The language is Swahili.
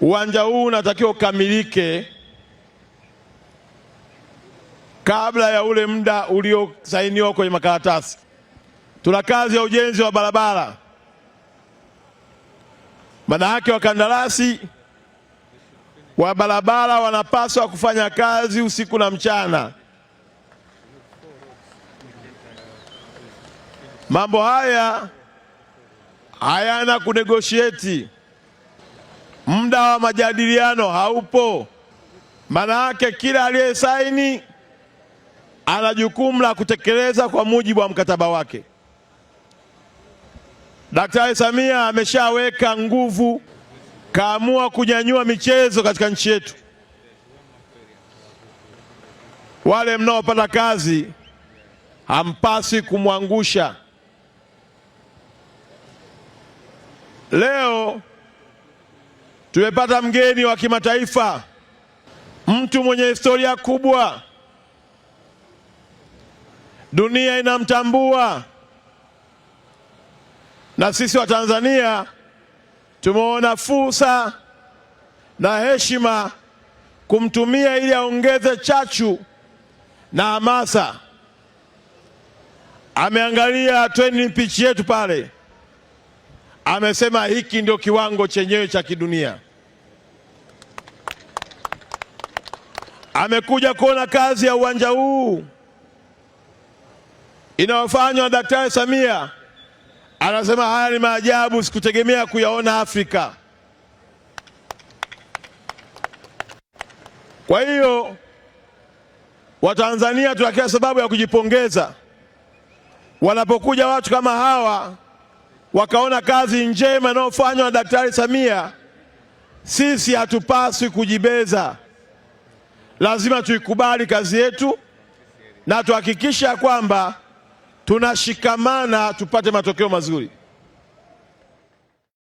Uwanja huu unatakiwa ukamilike kabla ya ule muda uliosainiwa kwenye makaratasi. Tuna kazi ya ujenzi wa barabara, maana yake wakandarasi wa barabara wanapaswa kufanya kazi usiku na mchana. Mambo haya hayana kunegotiate, muda wa majadiliano haupo. Maana yake kila aliyesaini ana jukumu la kutekeleza kwa mujibu wa mkataba wake. Daktari Samia ameshaweka nguvu, kaamua kunyanyua michezo katika nchi yetu. Wale mnaopata kazi hampaswi kumwangusha. Leo tumepata mgeni wa kimataifa, mtu mwenye historia kubwa, dunia inamtambua, na sisi wa Tanzania tumeona fursa na heshima kumtumia ili aongeze chachu na hamasa. Ameangalia training pitch yetu pale, amesema hiki ndio kiwango chenyewe cha kidunia. Amekuja kuona kazi ya uwanja huu inayofanywa na Daktari Samia, anasema haya ni maajabu, sikutegemea kuyaona Afrika. Kwa hiyo Watanzania tuna kila sababu ya kujipongeza wanapokuja watu kama hawa wakaona kazi njema inayofanywa na Daktari Samia. Sisi hatupaswi kujibeza, lazima tuikubali kazi yetu na tuhakikisha kwamba tunashikamana tupate matokeo mazuri.